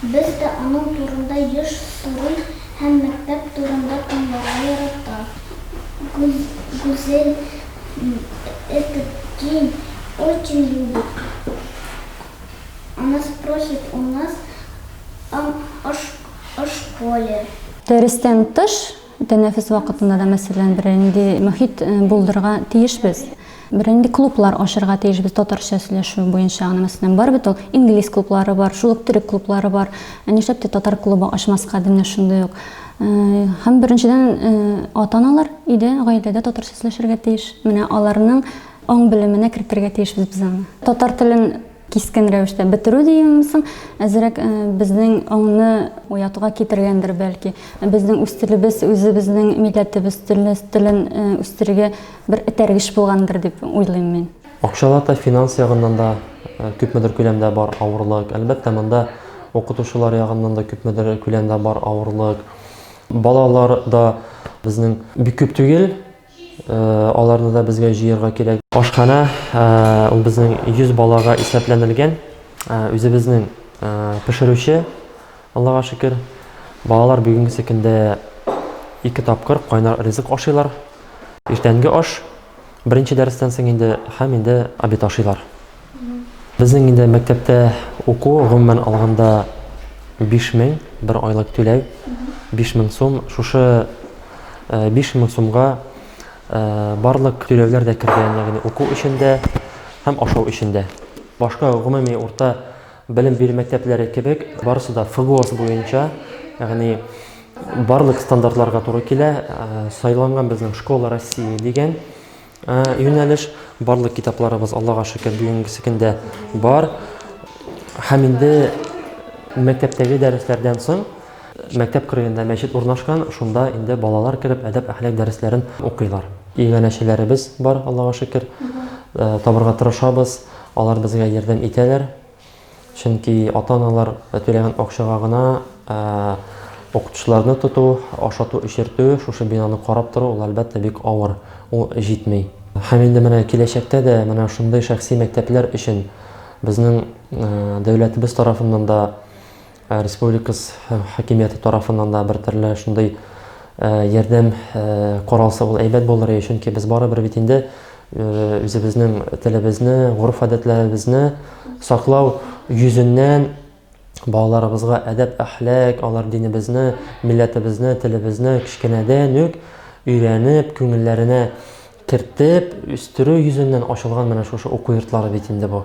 Без дә аның турында еш сорый һәм мәктәп турында тыңларга ярата. Гүзәл этот день очень любит. Она спросит у нас о школе. Дәрестән тыш, тәнәфес вакытында да, мәсәлән, берәр нинди мохит булдырырга тиешбез. Берәр нинди клублар ачырга тиешбез татарча сөйләшү буенча гына, мәсәлән, бар бит ул инглиз клублары бар, шул ук төрек клублары бар. Ә нишләп тә татар клубы ачмаска ди менә шундый ук. Һәм беренчедән, ата-аналар өйдә, гаиләдә татарча сөйләшергә тиеш. Менә аларның аң-белеменә кертергә тиешбез без аны. Татар телен кискен рәвештә бетерү диюме соң, әзрәк безнең аңны уятуга китергәндер бәлки. Безнең үз телебез, үзебезнең милләтебез теле, телен үстерергә бер этәргеч булгандыр дип уйлыйм мин. Акчалата финанс ягыннан да күпмедер күләмдә бар авырлык. Әлбәттә, монда укытучылар ягыннан да күпмедер күләмдә бар авырлык. Балалар да безнең бик күп түгел, Аларны да безгә җыярга кирәк. Ашханә ул безнең 100 балага исәпләнелгән. Үзебезнең пешерүче, Аллага шөкер. Балалар бүгенгесе көндә ике тапкыр кайнар ризык ашыйлар. Иртәнге аш, беренче дәрестән соң инде һәм инде обед ашыйлар. Безнең инде мәктәптә уку, гомумән алганда, 5000 бер айлык түләү, 5000 сум. Шушы 5000 сумга барлык түләүләр дә кергән, ягъни уку өчен дә һәм ашау өчен дә. Башка гомуми урта белем бирү мәктәпләре кебек, барысы да ФГОС буенча, ягъни барлык стандартларга туры килә. Сайланган безнең Школа России дигән юнәлеш. Барлык китапларыбыз, Аллага шөкер, бүгенгесе көндә бар. Һәм инде мәктәптәге дәресләрдән соң мәктәп кырыенда мәчет урнашкан, шунда инде балалар кереп әдәп-әхлак дәресләрен укыйлар. Иганәчеләребез бар, Аллага шөкер. Табырга тырышабыз, алар безгә ярдәм итәләр. Чөнки ата-аналар түләгән акчага гына укытучыларны тоту, ашату-эчертү, шушы бинаны карап тору, ул, әлбәттә, бик авыр, ул җитми. Һәм инде менә киләчәктә дә менә шундый шәхси мәктәпләр өчен безнең дәүләтебез тарафыннан да, республикабыз хакимияте тарафыннан да бер төрле шундый ярдәм каралса, ул әйбәт булыр иде, чөнки без барыбер бит инде үзебезнең телебезне, гореф-гадәтләребезне саклау йөзеннән балаларыбызга әдәп-әхлак, алар динебезне, милләтебезне, телебезне кечкенәдән үк өйрәнеп, күңелләренә кертеп, үстерү йөзеннән ачылган менә шушы уку йортлары бит инде бу.